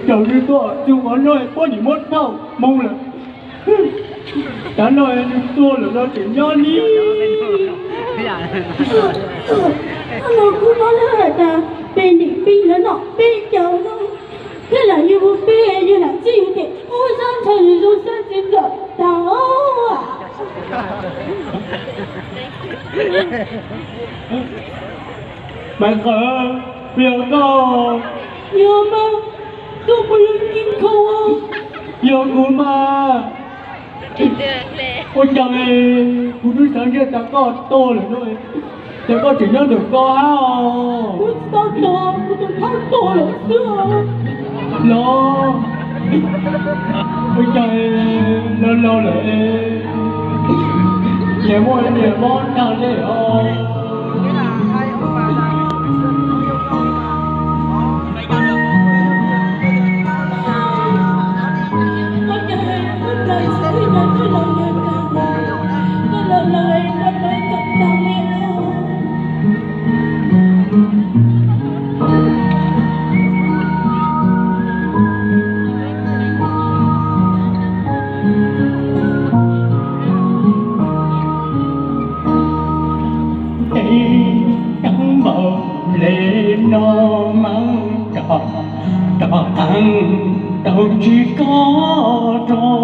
Caum nws tuaj txug qhov no puab nim muab thauj moo lawm. Tav no nws tuag lawm no tseem nyob li. Los kuv hnov lawv hais tas peb nim pib lawv nom peb caug no, thiab lam yug peb yug lam txij yug tes ub sab ntsha yug zoo sab txiv ntxawm tas os. Maiv Qhawv, puas yog koj? Yog mas, koj puas yog Kim Khau? Yog kuv mas. Ua cas kuv twb xav ntshe tas koj tuag lawm no, cas koj tseem nyob ntawm koj hab os? Kuv tsis tau tuag, kuv tus phauj tuag lawm xwb os. Los, ua cas los laus lawm, nyias muaj nyias mob tag li os. Ib cov npaum le no mas rov, rov qeeb tau tsis koj rau.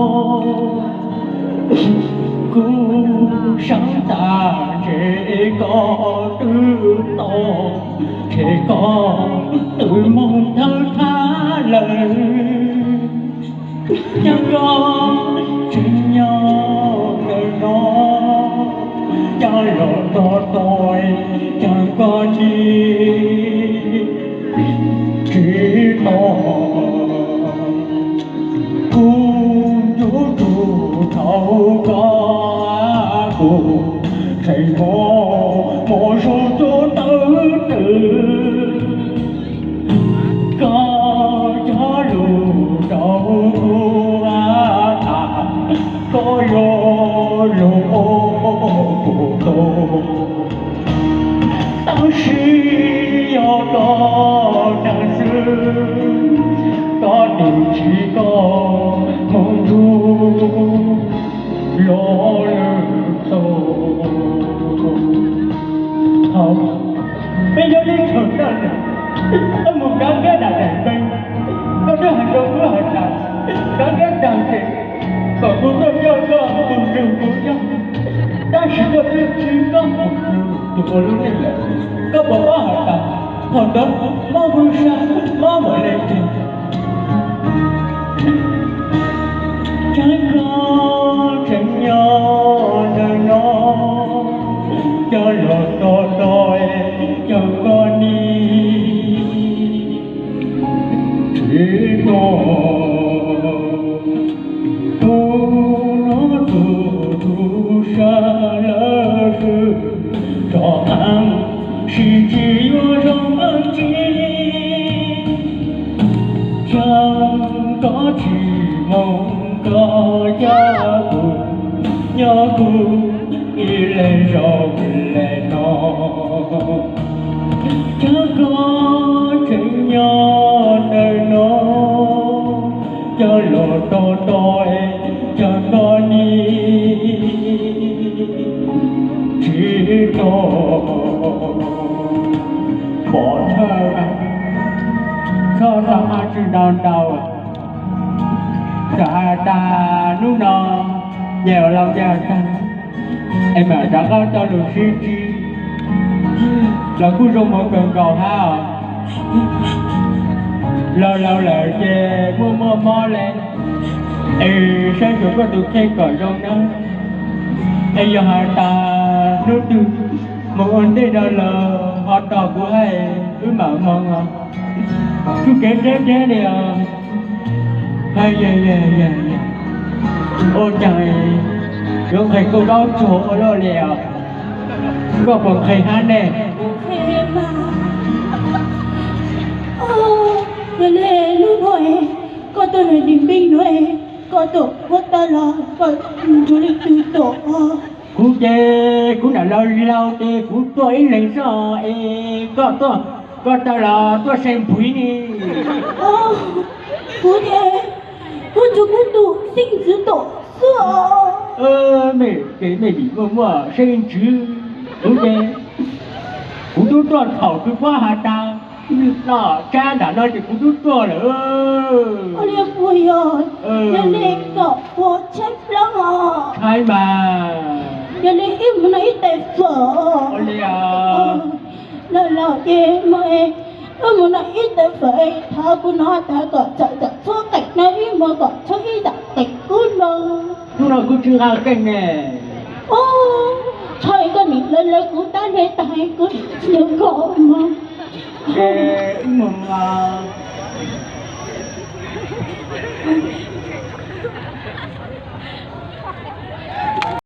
Kuv saib tas ntshe koj twb tau, ntshe koj twb moog thawj thab lawm. Cas koj tseem nyob ntawm no, cas los tos tos, cas koj nim tsis tuaj. Kuv ncu tus thaum koj, kuv tseem muaj, muaj zoo cuag tawv tawv. Koj cog lus rau kuv tas koj yuav lug ua kuv tug, tab sis yog koj dag xwb, koj tus txiv koj moog nrug los lwm tug. Peb nyob ib txhia tag lawm, koj mus kav kiab dam daim npe, koj twb hais rau kuv hais tas kav kiab tag ces kom kuv tuaj coj koj mus nrug kuv nyob, tab sis koj twb tsis koj mus nrug tus ua lub neej lawm. Koj puas paub hais tas thaum ntawd mob hwj sab, mob npaum le caag? Cas koj tseem nyob ntawm no, coj los tos tos, cas koj nim tsis tuaj. Kuv hnov tus tub sab lawv swb rov qab, sis tsis yuav zoo dab tsi. Cas koj tsis moog koj coj kuv nyob kuv ib leeg zoo le no. Cas koj tseem nyob ntawm no, coj los tos tos, cas koj nim tsis tuaj. Pom thawj, txhob xav hais tsis ntau ntau. Txawm hais tas hnub no ncaim laus ncaim tag, es mam rov qab tau lus sib ntsib los kuj zoo mus kawg nkaus hab os. Laus laus lawm ces muaj muaj mob le, es saib xyuas koj tus kheej kom zoo nawb. Es yog hais tas hnub twg mus ua ntej no los ho tos kuv hab, wb mam moog os. Txuj kev deb deb li os. Ua cas yuav nqhis kuj daub tsuag ua luaj li os. Koj puas nqhis hab ne? Yog le hnub no koj tuaj lawm dim npib no, koj tuaj huab tab los koj nrug leej twg tuaj? Kuv ces kuv nam laus laus ces kuv tuaj ib leeg zoj es koj tuaj, koj tawg los tuaj se npuiv ne. Kuv ces kuv tsuas kuv tus xeeb ntxwv tom xwb os. Mej ces mej nim muaj muaj xeeb ntxwv, kuv ces kuv tub tuaj thaum twg puab has tas noj tsab nram no ces kuv tub tuaj lawm. Ua li puas yog, yog li kom puas tshaib plab os. Tshaib mas. Yog li wb mus noj ib tais fawm. Ua li os. Los los ces mus, wb mus noj ib tais fawm, thov kuv hnov tas kom txawm txawm txhua qeem no ib mus kom txhua ib yam qeem kub no. Hnub no kuv tsis nqa keej ne. Ub, tshuav koj nim lawv lawv kuv tab hle tag kuv nim tsis nqa mus. Ces wb mus os.